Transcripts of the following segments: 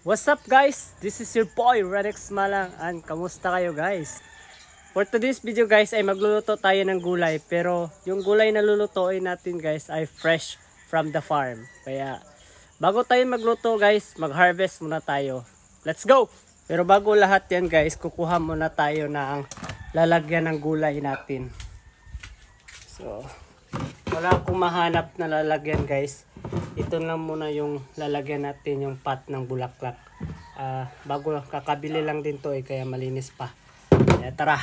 What's up guys? This is your boy Redex Malang and kamusta kayo guys? For today's video guys ay magluluto tayo ng gulay, pero yung gulay na lulutuin natin guys ay fresh from the farm. Kaya bago tayo magluto guys, mag-harvest muna tayo. Let's go! Pero bago lahat yan guys, kukuha muna tayo ng lalagyan ng gulay natin. So wala akong mahanap na lalagyan guys. Ito lang muna yung lalagyan natin, yung pot ng bulaklak. Bago kakabili lang din to kaya malinis pa. Kaya tara.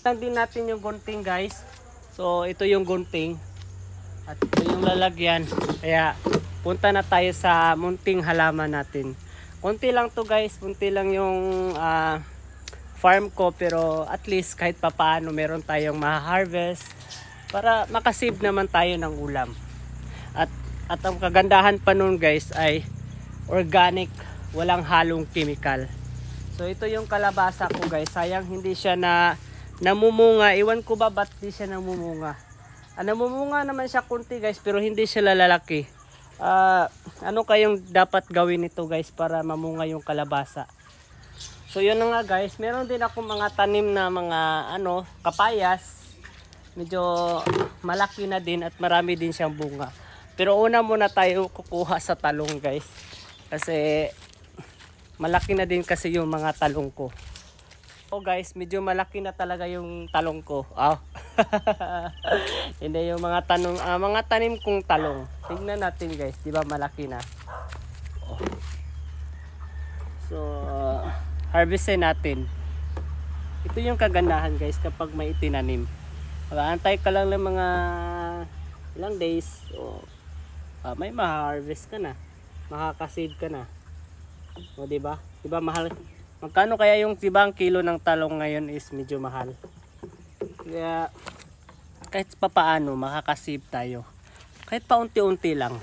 Lang din natin yung gunting guys. So ito yung gunting. At ito yung lalagyan. Kaya punta na tayo sa munting halaman natin. Kunti lang to guys. Kunti lang yung farm ko. Pero at least kahit papaano meron tayong ma-harvest. Para makasave naman tayo ng ulam. At ang kagandahan pa nun guys ay organic, walang halong chemical. So ito yung kalabasa ko guys. Sayang hindi siya namumunga. Iwan ko ba ba't di siya namumunga. Namumunga naman siya kunti guys, pero hindi siya lalaki. Ano kayong dapat gawin nito guys para mamunga yung kalabasa? So yun na nga guys. Meron din ako mga tanim na mga kapayas. Medyo malaki na din at marami din siyang bunga. Pero una muna tayo kukuha sa talong guys. Kasi malaki na din kasi yung mga talong ko. So guys, medyo malaki na talaga yung talong ko. Hindi yung mga tanim kong talong. Tingnan natin guys, di ba malaki na. So harvestin natin. Ito yung kagandahan guys kapag may itinanim. Mag-aantay ka lang ng mga ilang days. May ma-harvest ka na. Makaka-save ka na. O diba? Diba mahal? Magkano kaya yung ang kilo ng talong ngayon is medyo mahal. Kaya kahit papaano makaka-save tayo. Kahit pa unti-unti lang.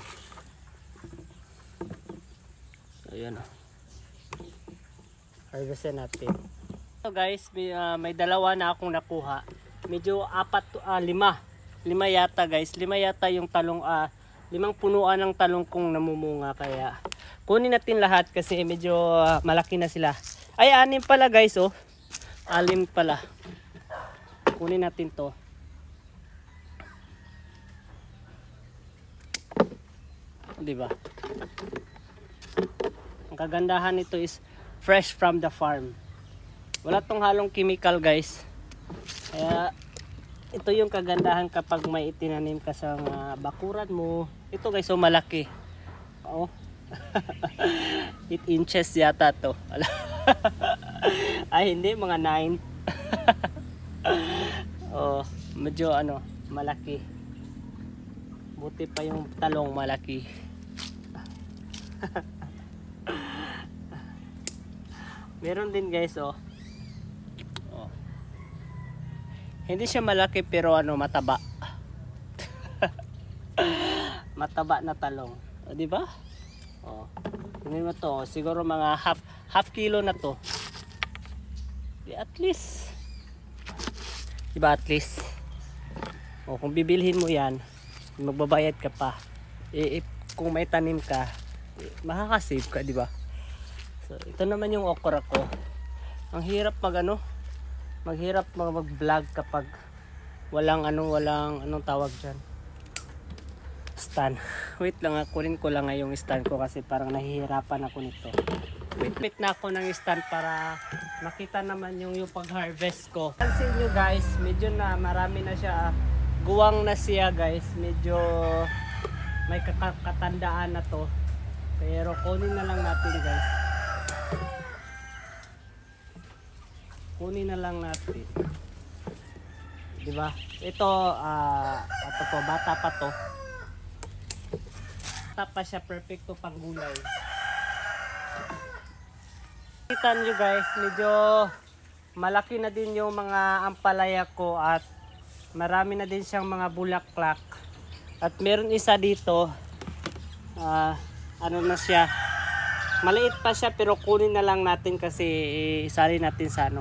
So yun o. Harvestin natin. So guys, may dalawa na akong nakuha. Medyo lima yata guys. Lima yata yung talong, limang punuan ng talong kong namumunga. Kaya kunin natin lahat kasi medyo malaki na sila. Ay, 6 pala guys oh. 6 pala. Kunin natin to. Diba? Ang kagandahan nito is fresh from the farm. Wala tong halong chemical guys. Kaya ito yung kagandahan kapag may itinanim ka sa bakuran mo. Ito guys, so malaki. Oh. 8 inches yata to. Ay hindi, mga 9. Oh, medyo malaki. Buti pa yung talong malaki. Meron din guys oh. Hindi siya malaki pero mataba. Mataba na talong. O, di ba? Oh. Tingnan mo to, siguro mga half kilo na to. At least. Di ba at least? O, kung bibilhin mo 'yan, magbabayad ka pa. Kung may tanim ka, makaka-save ka, di ba? So, ito naman yung okra ko. Ang hirap maghirap mag-vlog kapag walang anong tawag dyan, stand. Wait lang, kunin ko lang yung stand ko kasi parang nahihirapan ako nito. Wait na ako ng stand para makita naman yung pag-harvest ko. Pansin nyo guys, medyo na marami na siya, guwang na siya guys, medyo may katandaan na to, pero kunin na lang natin guys. Kunin na lang natin. Diba? Ito po, bata pa to. Bata pa siya, perfecto pang gulay. Kita nyo guys, medyo malaki na din yung mga ampalaya ko at marami na din siyang mga bulaklak. At meron isa dito, na siya. Maliit pa siya pero kunin na lang natin kasi isali natin sa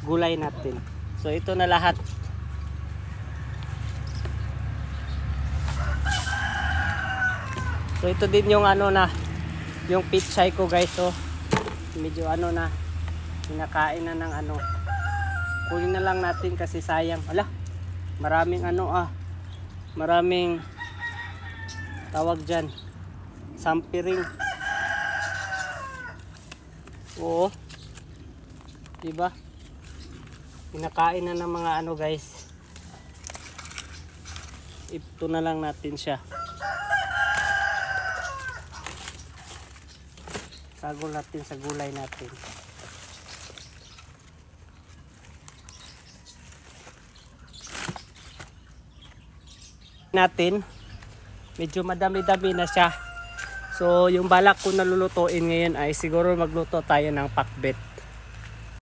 gulay natin. So ito na lahat. So ito din yung yung pichay ko guys oh. medyo ano na, kinakain na ng ano. Kunin na lang natin kasi sayang. Ala, maraming ano maraming tawag dyan, sampiring. Oo, diba? Kinakain na ng mga ano guys. Ito na lang natin siya. Sagol natin sa gulay natin. Medyo madami-dami na siya. So yung balak ko na lulutuin ngayon ay siguro magluto tayo ng pakbet.